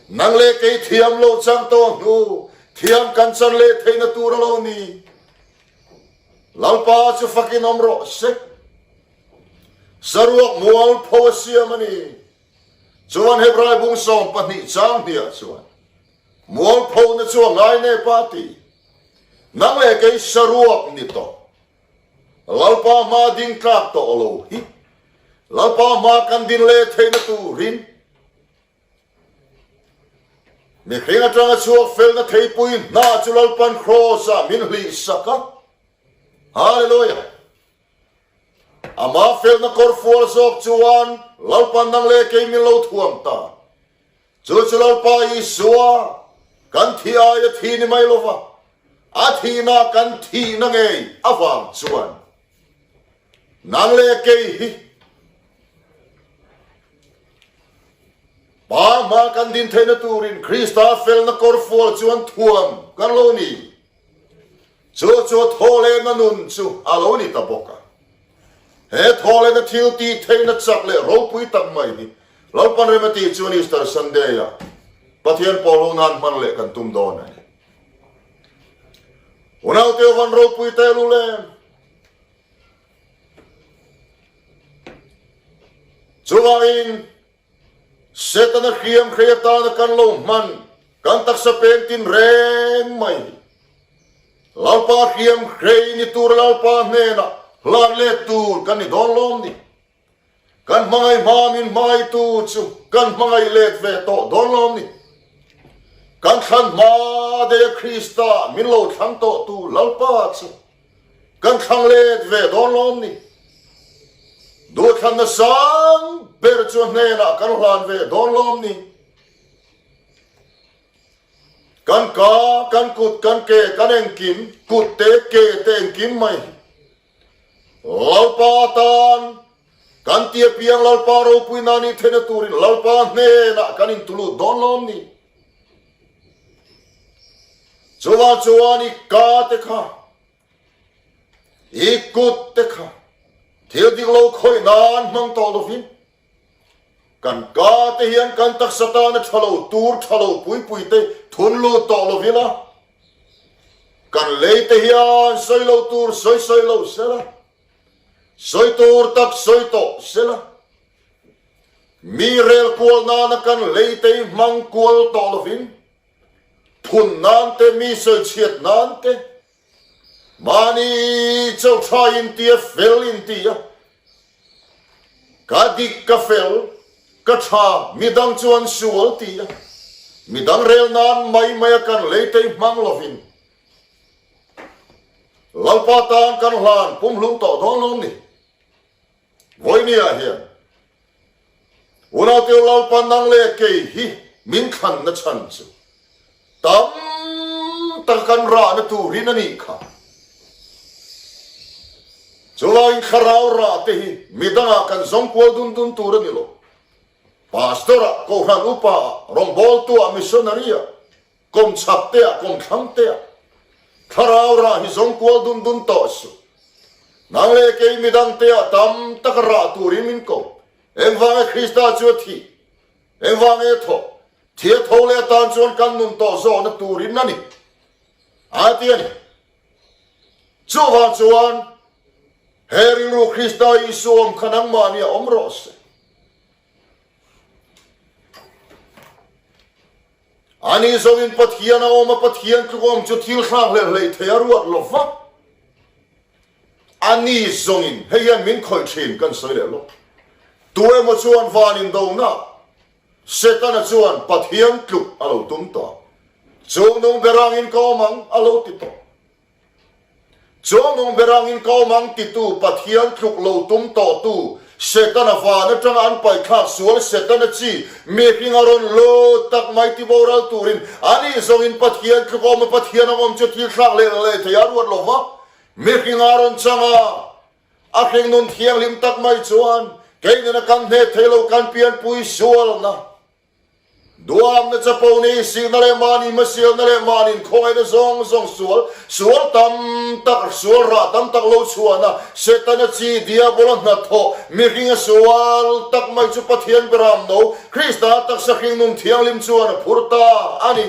nang leh kei thiam loh chang tawh hnu thiam kan chan leh theihna tur a lo ni. Lalpa chu fakin awm rawh se. Saruak mualpho a siam a ni. Chuan Hebrai bung 12 chang hniah chuan mualphona chu a ngai nep a ti. Nang leh kei saruak ni tawh. Lalpa hmaa ding tlak tawh lo hi Lalpa hmaa kan din leh theihna turin mihring atanga chhuak felna theipui hna chu Lalpan Kraws-ah min hlih sak a. Hallelujah! Ama felna kawr fual zawk chuan Lalpan nang leh kei min lo thuam ta. Chu chu Lalpa Isua kan thi aia thi ni mai lova, a thihna kan thihna ngei avang chuan nang leh kei hi Pa hma kan din theihna turin Krista felna kawr fual chuan thuam kan lo ni. Chu chu thawhlehna nun chu a lo ni ta bawk a. He thawhlehna thil tih theihna chak leh ropui tak mai hi Lalpan rem a tih chuan Easter Sunday-ah Pathian pawl ho nan hman leh kan tum dawn a ni. Unaute van ropui tehlul em? Chuvangin Setana hriam hrei atana kan lo hman kan taksa peng tin reng mai hi Lalpa hriam hrei ni tur Lalpa hnenah hlan let tur kan ni dawn lawm ni. Kan hmangaih hma min hmaitu chu kan hmangaih let ve tawh dawn lawm ni. Kan thlan hma deia Krista min lo thlang tawhtu Lalpa chu Kan thlang let ve dawn lawm ni. Duhthlanna sang ber chu a hnenah kan hlan ve dawn lawm ni. Kan ka, kan kut, kan ke, kan engkim, kut te, ke te engkim mai hi Lalpa atan kan ti apiang Lalpa ropui nan i thena turin Lalpa hnenah kan intulut dawn lawm ni. Chuvang chuan i ka te kha, i kut te kha thil dik lo khawih nan hmang tawh lovin kan ka te hian kan taksa tana tha lo tur tha lo pui pui te thun lut tawh lovin a, kan lei te hian sawi lo tur sawi sawi lo sela, sawi tur tak sawi tawh sela. Mi rel kual nana kan leitei hmang kual tawh lovin, phun nan te, mi sawichhiat nan te, mahni chauhthai intia fel intia, ka dik ka fel, ka tha, midang chu an sual tia, midang rel nan mai maia kan leitei hmang lovin, Lalpa tan kan hlan pumhlum tawh dawn lo ni. Vawinia hian Unauteu Lalpa nang leh kei hi min thlanna chhan chu tam taka kan rahna turin a nih kha. Chuvangin thlarau rah te hi midangah kan zawng kual dun dun tur a ni lo. Pastor-ah, Kohhran upa-ah, rawngbawltu-ah, missionary-ah, Kawm chhak te ah, kawm thlang te ah thlarau rah hi zawng kual dun dun tawh suh. Nang leh kei midang te ah tam tak rah turin min ko. Engvang e Krista chu a thih? Engvang e a thawh? Thi a tho leh atan chuan kan nun tawh zawhna turin a ni. A ti a ni. Chuvang chuan he rilru Krista Isua awm kha nangmahni ah awm rawh se. Ani zawngin Pathian a awm a, Pathian tluk awm chu thil hrang hlel hleih thei a ruat lo va. Ani zawngin hei hian min khawih thin kan sawi leh lawk. Tu emaw chuan van indona Setana chuan Pathian tluk a lo tum tawh a, Chungnung berangin ka awm ang a lo ti tawh. Chuangnung berangin ka awm ang titu Pathian tluk lo tum tawhtu Setana van atanga an paithlak sual Setana chi mihring a rawn lut tak mai ti boral turin ani zawngin Pathian tluk awm a Pathian ang awm chu thil thlak leh leh thei a ruat lova mihring a rawn chang a a hringnun thianghlim tak mai chuan kei nena kan hne thei lo kan pianpui sualna Duamna chapo nei sihna leh mahni hmasialna leh mahni inkhawngaihna zawng zawng sual, sual tam tak, sual rah tam tak lo chhuahna, Setana chi, Diabola hnathawh, mihringa sual tak mai chu Pathian beram no, Krista taksa hringnun thianghlim chuan a phur ta a ni.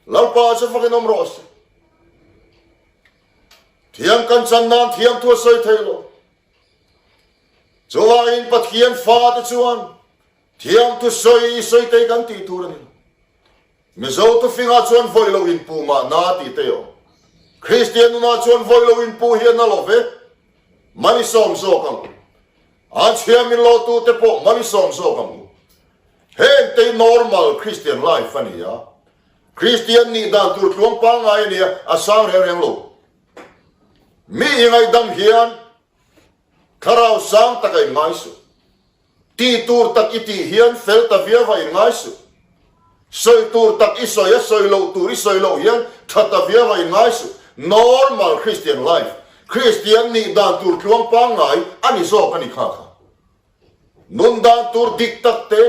Lalpa chu fakin awm rawh se. Thiam kan chan nan thiam thu a sawi thei lo. Chuvangin Pathian fate chuan Thiam thu sawi sawi te kan tih tur a ni. Mizo tufingah chuan vawi lo inpuh mah na tih te awm. Kristian nunah chuan vawi lo inpuh hi a na lo ve. Mal i sawm zawk ang u. Anchhia min lawtute pawh mal i sawm zawk ang u. Heng te hi normal Christian life a ni a. Christian nih dan tur tluang pangngai a ni a, a sang reng reng lo. Mi i ngaihdam hian thlarau sang tak a inngai suh. Tih tur tak i tih hian fel ta viau a inngai suh. Sawi tur tak i sawi a, sawi loh tur i sawi loh hian tha ta viau a inngai suh. Normal Christian life, Christian nih dan tur tluang pangngai a ni zawk a ni kha kha. Nun dan tur dik tak te,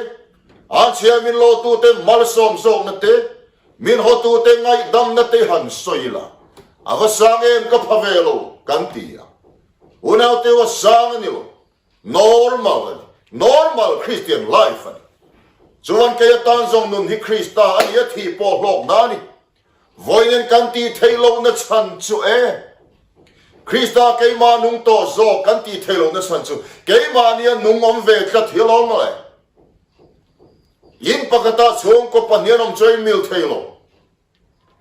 an chhia min lawtute malsawm zawkna te, min hawtute ngaihdamna te han sawi ila, a va sang em ka pha ve lo kan ti a. Unauteu a sang a ni lo. Normal a ni. Normal Christian life a ni. Chuan kei atan zawng nun hi Krista a ni a thih pawh hlawkna a ni. Vawiin kan tih theih lohna chhan chu e. Krista keimah nung tawh zawk kan tih theih lohna chhan chu keimahnia nung awm ve tlat hi alawm le. In pakhatah chhungkaw pahnian awm chu a inmil thei lo.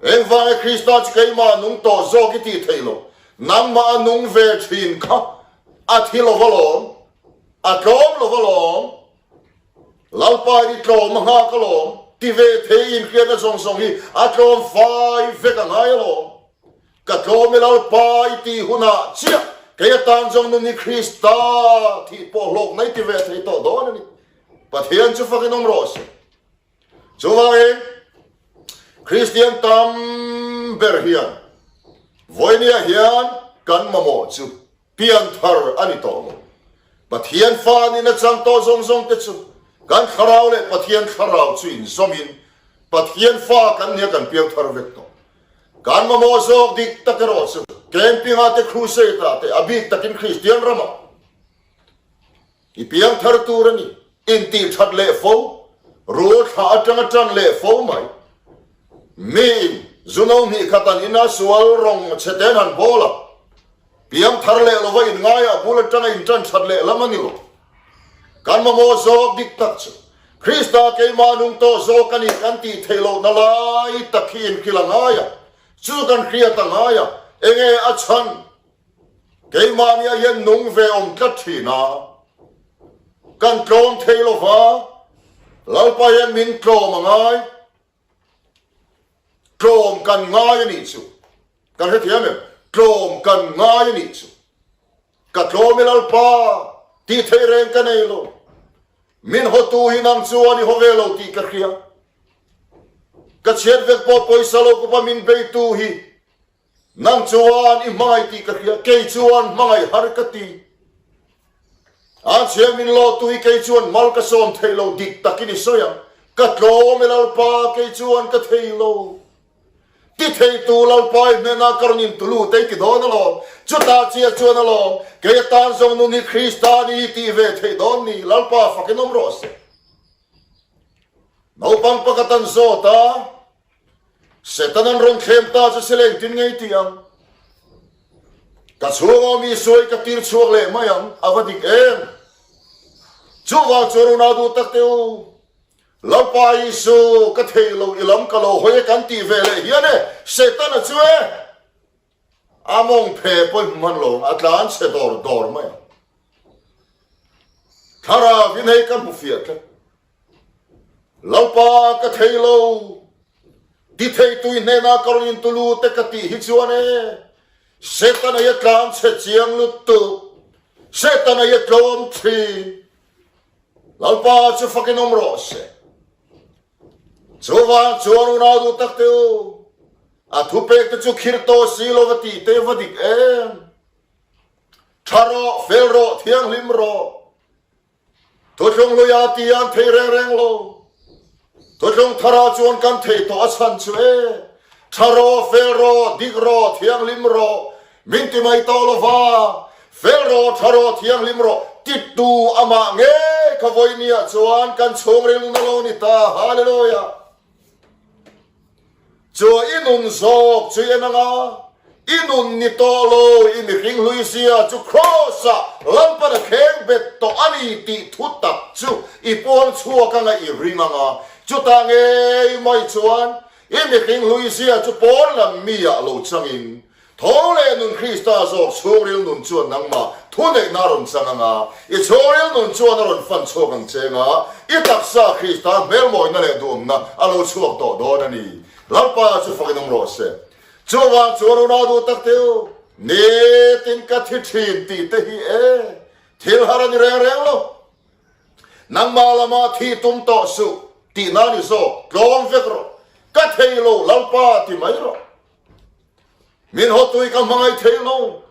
Engvanga Krista chu keimah nung tawh zawk i tih theih loh? Nangmah a nung ve thin kha a thi lo alawm, a tlawm lo alawm. Lalpa in i tlawm a nghak alawm, ti ve thei inhriatna zawng zawng hi a tlawm fai vek a ngai alawm. Ka tlawm i Lalpa i tih hunah chiah kei atan zawng nun hi Krista thih pawh hlawkna i ti ve thei tawh dawn a ni. Pathian chu fakin awm rawh se. Chuvangin, Kristian tam ber hian vawinia hian kan mamawh chu pianthar a ni tawh lo. Pathian fa nihna chang tawh zawng zawng te chu kan thlarau leh Pathian thlarau chu inzawmin Pathian fa kan nia kan piangthar vek tawh. Kan mamawh zawk dik tak erawh chu camping-ah te crusade-ah te a bik takin Kristian ramah I piang thar tur a ni. Intih that leh fo, rul thla atanga tan leh fo mai. Miin zuno hnih khat an ina sual rawng chhe ten han bawl a, piang thar leh lova inngaia bul atanga intan that leh lam a ni lo. Kan mamawh zawk dik tak chu Krista keimah nung tawh zawk a ni kan tih theih lohna lai tak hi inhrilh a ngai a, chu kan hriat a ngai a, enge a chhan? Keimahnia hian nung ve awm tlat thin a, kan tlawm thei lo va, Lalpa hian min tlawm a ngai, tlawm kan ngai a nih chu, kan hrethiam em? Tlawm kan ngai a nih chu, ka tlawm i Lalpa tih theih reng ka nei lo, min hawtu hi nang chuan i haw ve lo tih ka hria, ka chhiat vek pawh pawisa lo kawpa min beitu hi Nang chuan i hmangaih tih ka hria, kei chuan hmangaih har ka ti. A chhia min lawtu hi kei chuan mal ka sawm thei lo, dik takin i sawi ang. Ka tlawm e Lalpa, kei chuan ka thei lo. Ti theitu Lalpa i hnenah ka rawn intulut e i ti dawn alawm. Chutah chiah chuan alawm, kei atan zawng nun hi Krista ni i tih ve theih dawn ni, Lalpa fakin awm rawh se. Naupang pakhat an zawt a. Satan an rawn thlem ta chu sila engtin nge i tih ang? Ka chhung awm Isua i ka tir chhuak leh mai ang, a va dik em? Chuvang chuan unau duh tak teh u, Lalpa Isu, ka thei lo, i lam ka lo hawi e kan tih ve leh hian e, Setana chu e, a mawng phe pawh i hmu hman lo ang, a tlan chhe dawr dawr mai ang. Thlarau in hei ka hmu fiah tlat. Lalpa ka thei lo, ti thei tui hnenah ka rawn intu lut e ka tih hi chuan e, Setana hi a tlan chhe chiang lutuk, Setana hi a tlawm thin. Lalpa chu fakin awm rawh se. Chuvang chuan unau duh tak te u, a thupek te chu khir tawh si lo va tih te va dik em. Tha rawh, fel rawh, thianghlim rawh. Thuthlung hluia ti an thei reng reng lo. Thuthlung thara chuan kan thei tawh a chhan chu e. Tha rawh, fel rawh, dik rawh, thianghlim rawh, min ti mai tawh lo va. Fel rawh, tha rawh, thianghlim rawh, tittu amah ngei kha vawinia chuan kan chhungril nun a lo ni ta. Hallelujah! Chu i nun zawk chu i en anga, i nun ni tawh lo, i mihring hlui zia chu Kraws-ah Lalpan a kheng bet tawh a ni tih thu tak chu i puang chhuak anga i ring anga, chutah ngei mai chuan i mihring hlui zia chu pawn lam mi-ah lo changin. Tho leh nun Krista zawk chhungril nun chuan nangmah thuneihna a rawn chang ang a, i chhungril nun chuan a rawn fan chhuak ang cheng a, i taksa Krista hmelmawina leh duhawmna a lo chhuak tawh dawn a ni. Lalpa chu fakin awm rawh se. Chuvang chuan unau duh tak te u, nitin ka thi thin tih te hi e, thil har a ni reng reng lo. Nangmah lamah thi tum tawh suh tihna ni zawk, tlawm vek rawh, ka thei lo Lalpa ti mai rawh. Min hawtui ka hmangaih thei lo,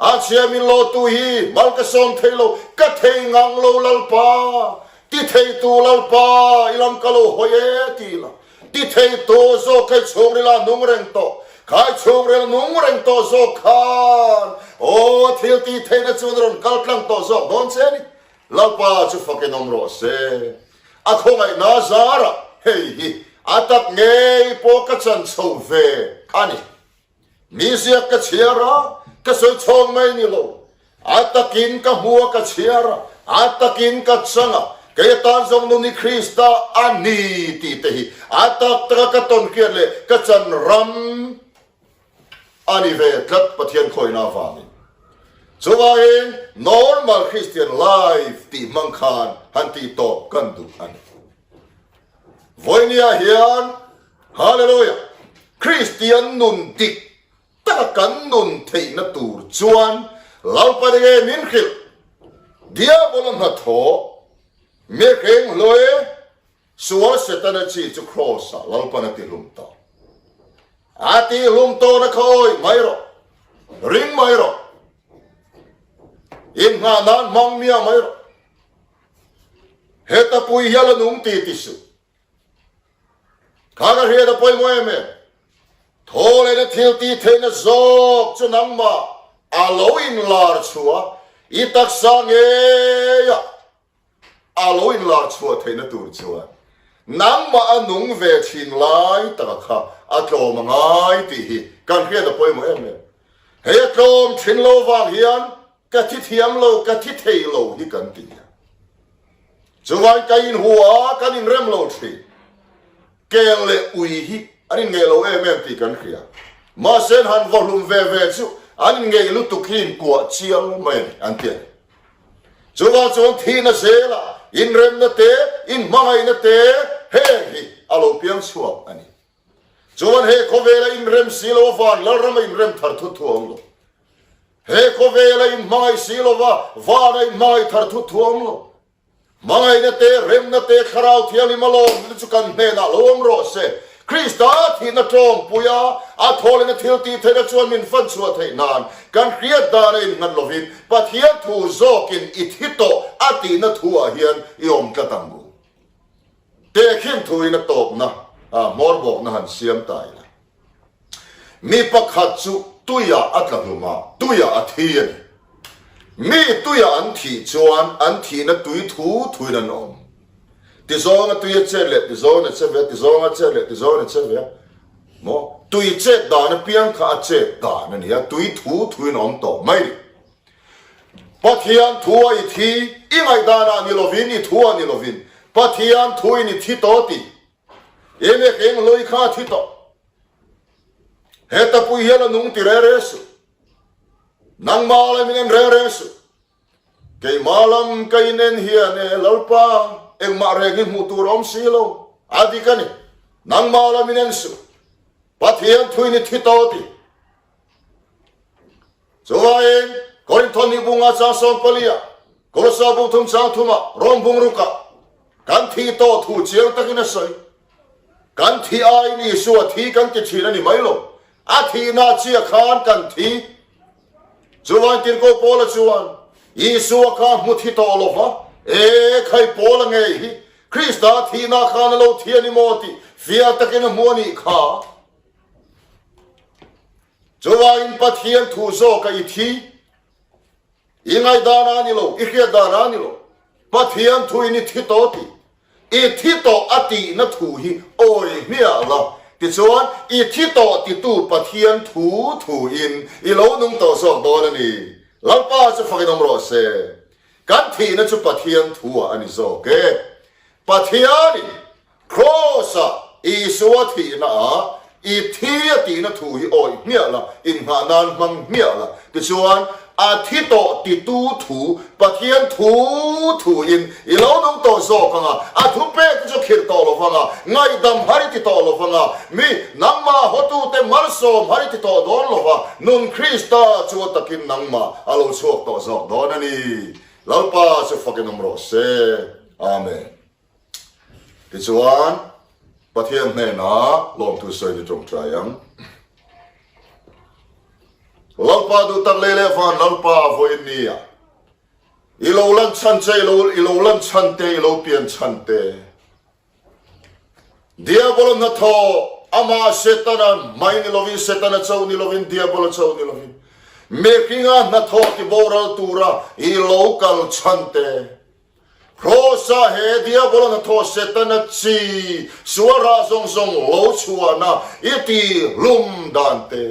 a chhia min lawtu hi mal ka sawm thei lo, ka thei ngang lo Lalpa, ti theitu Lalpa i lam ka lo hawi e ti la, ti theitu zawk khai chhungrila nung reng tawh, khai chhungril nung reng tawh zawk khan aw a thil tih theihna chuan a rawn kal tlang tawh zawk dawn che a ni. Lalpa chu fakin awm rawh se. A khawngaihna zarah hei hi a tak ngei pawh ka chan chho ve a ni. Mi ziak ka chhiar a, ka sawi chhawng mai ni lo. A takin ka hmu a ka chhiar a, a takin ka chang a, kei atan zawng nun hi Krista a ni tih te hi a tak taka ka tawn hriat leh ka chan ram A ni ve tlat Pathian khawina avangin. Chuvangin normal Christian life tih hmang khan han tih tawp kan duh a ni. Vawinia hian Hallelujah! Christian nun dik taka kan nun theihna tur chuan Lalpa nge min hrilh? Diabola hnathawh mihring hlui Sual Setana chi chu Kraws-ah Lalpan a tihlum tawh. A tihlum tawhna kha awih mai rawh, ring mai rawh, inngah nan hmang miah mai rawh. Heta pui hial a nung ti ti suh. Kha ka hriat a pawimawh em em? Thaw lehna thil tih theihna zawk chu nangmah a lo inlar chhuah i taksa ngeiah A lo inlar chhuah theihna tur chuan nangmah a nung ve thin lai taka kha a tlawm a ngai tih hi kan hriat a pawimawh em em. Hei a tlawm thin lo vang hian ka thi thiam lo, ka thi thei lo hi kan ti a. Chuvangin ka inhua a, kan inrem lo thin. Kel leh ui hi an inngeih lo em em tih kan hria. Mahse an han vawhlum ve ve chu an inngeih lutuk hi inkuah chial mai a ni an ti a ni. Chuvang chuan thihna zelah inremna te, inhmangaihna te heng hi a lo piang chhuak a ni. Chuan he khawvela inrem si lo avan Lalrama inrem thar thut thu a awm lo. He khawvela inhmangaih si lova vana inhmangaih thar thut thu a awm lo. Hmangaihna te, remna te, Thlarau Thianghlim a lawmna chu kan hnenah lo awm rawh se. Krista thihna ṭawngpui a, a thawlina thil tih theihna chuan min fan chhuah theih nan kan hriat dan a innghat lovin Pathian thu zawkin i thi tawh a tihna thu ah hian i awm tlat ang u. Tehkhin thuin a tawpna hmawr bawkna han siam ta ila. Mi pakhat chu tuiah a tla hlum a, tuiah a thi a ni. Mi tuiah an thih chuan an thihna tui thu thuin an awm. Tizawnga tui a chet leh tizawngin a che ve a, tizawnga chet leh tizawngin a che ve a. Maw? Tui chet dan apiang kha a chet dan a ni a, tui thu thuin a awm tawh mai ni. Pathian thua i thi, i ngaihdanah ni lovin, i thua ni lovin, Pathian thuin i thi tawh tih Enge ka eng hlui kha a thi tawh. Heta pui hian a nung ti reng reng suh. Nangmah lam in en reng reng suh. Keimah lam ka in en hian e Lalpa engmah reng hi hmuh tur a awm si lo. A dik a ni. Nangmah lam in en suh. Pathian thuin i thi tawh ti. Chuvangin, Korinthon ni bunga chang 14 ah, Kolosa bung thum chang thum ah, Rom bung ruk ah, kan thi tawh thu chiang takin a sawi. Kan thi aiin Isua thi kan ti thin a ni mai lo. A thihna chiah khan kan thi. Chuvangin Tirhkoh Paula chuan, Isua kha hmu thi tawh lo va, e khai Paula ngei hi Krista thihna khan a lo thi a ni maw tih fiah takin a hmu a nih kha. Chuvangin Pathian thu zawka i thi, i ngaihdan a ni lo, i hriatdan a ni lo, Pathian thuin i thi tawh tih, i thi tawh a tihna thu hi awi hmiah la, tichuan i thi tawh titu Pathian thu thuin i lo nung tawh zawk dawn a ni. Lalpa chu fakin awm rawh se. Kan thihna chu Pathian thu-ah a ni zawk e. Pathianin Kraws-ah Isua thihnaah. I thi a tihna thu hi awih hmiah la, inghah nan hmang hmiah la. Tichuan, a thi tawh titu thu, Pathian thu thuin i lo nung tawh zawk ang a, a thupek te chu khirh tawh lo vang a, ngaihdam har i ti tawh lo vang a, mi nangmah hawtute malsawm har i ti tawh dawn lo va, nun Krista chu a takin nangmah a lo chhuak tawh zawk dawn a ni. Lalpa chu fakin awm rawh se. Amen. Tichuan, Pathian hnenah lawmthu sawi ni tawngtai ang. Lalpa duh tak lei leh van Lalpa vawiin nia. I lo lan chhan che, i lo, i lo lan chhan te, i lo pian chhan te. Diabola hnathawh, amah Setana mai ni lovin, Setana chauh ni lovin, Diabola chauh ni lovin, mihringa hnathawh ti boral tura i lo kal chhan te. Krosa he Diabola hnathawh Setana chi sual rah zawng zawng lo chhuahna i ti hlum dan te.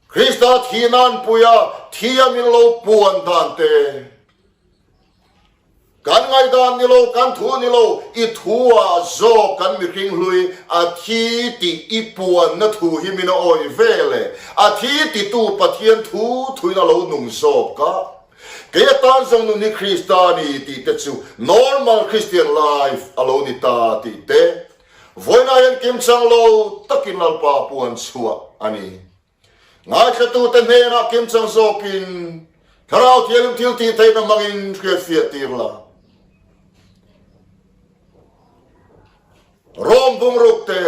Krista thi nan puia thi a min lo puan dan te. Kan ngaihdan ni lo, kan thu ni lo, i thu ah zawk kan mihring hlui a thi tih i puanna thu hi min a awih ve le. A thi titu Pathian thu thuin a lo nung zawk a. Kei atan zawng nun hi Krista a ni tih te chu normal Christian life a lo ni ta tih te vawiinah hian kimchang lo takin Lalpa puan chhuah a ni. Ngaithlatute hnenah kimchang zawkin Thlarau Thianghlim thil tih theihna hmangin hriatfiah tir la. Rom bungruk te,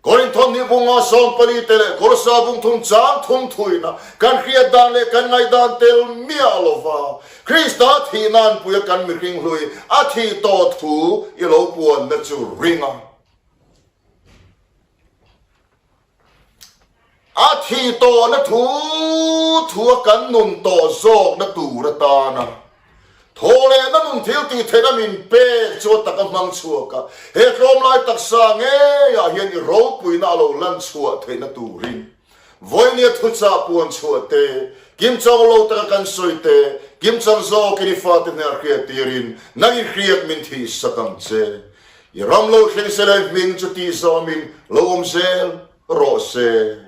Korinthon ni bunga 14 te leh Kolosa bung thum chang thum thuina kan hriat dan leh kan ngaihdan tel miah lova Krista thih nan puia kan mihring hlui a thih tawh thu i lo puanna chu ring a. A thih tawhna thu thua kan nun tawh zawkna tur atana thawhlehna nun thil tih theihna min pek chu a taka hmang chhuak a, he tlawmlai taksa ngeiah hian i ropuina a lo lan chhuah theihna turin vawinia thuchah puan chhuah te, kimchang lo taka kan sawi te, kimchang zawkin i fate hnenah hriat tirin nang i hriat min thihsak ang che. I ram lo thleng se leh hming chu tih zawmin lo awm zel rawh se.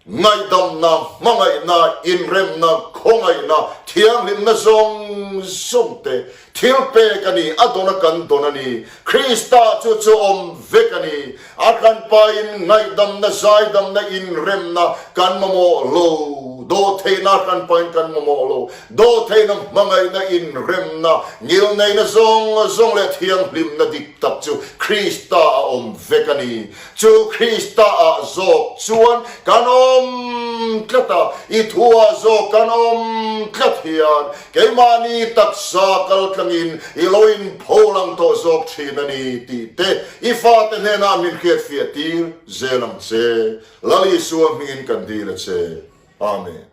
Ngaihdamna, hmangaihna, inremna, khawngaihna, thianghlimna zawng zawng te thil pek a ni, a dawn a kan dawn a ni. Krista chu chu awm vek a ni. A hranpain ngaihdamna, zaidamna, inremna kan mamawh lo. Dawhtheihna a hranpain kan mamawh lo. Dawhtheihna, hmangaihna, inremna, ngilneihna zawng zawng leh thianghlimna dik tak chu Krista a awm vek a ni. Chu Krista ah zawk chuan kan awm tlat a, i thu ah zawk kan awm tlat hian keimahni taksa kal tlangin i lo inpho lang tawh zawk thin a ni tih te i fate hnenah min hriatfiah tir zel ang che. Lal Isua hmingin kan dil a che. Amen.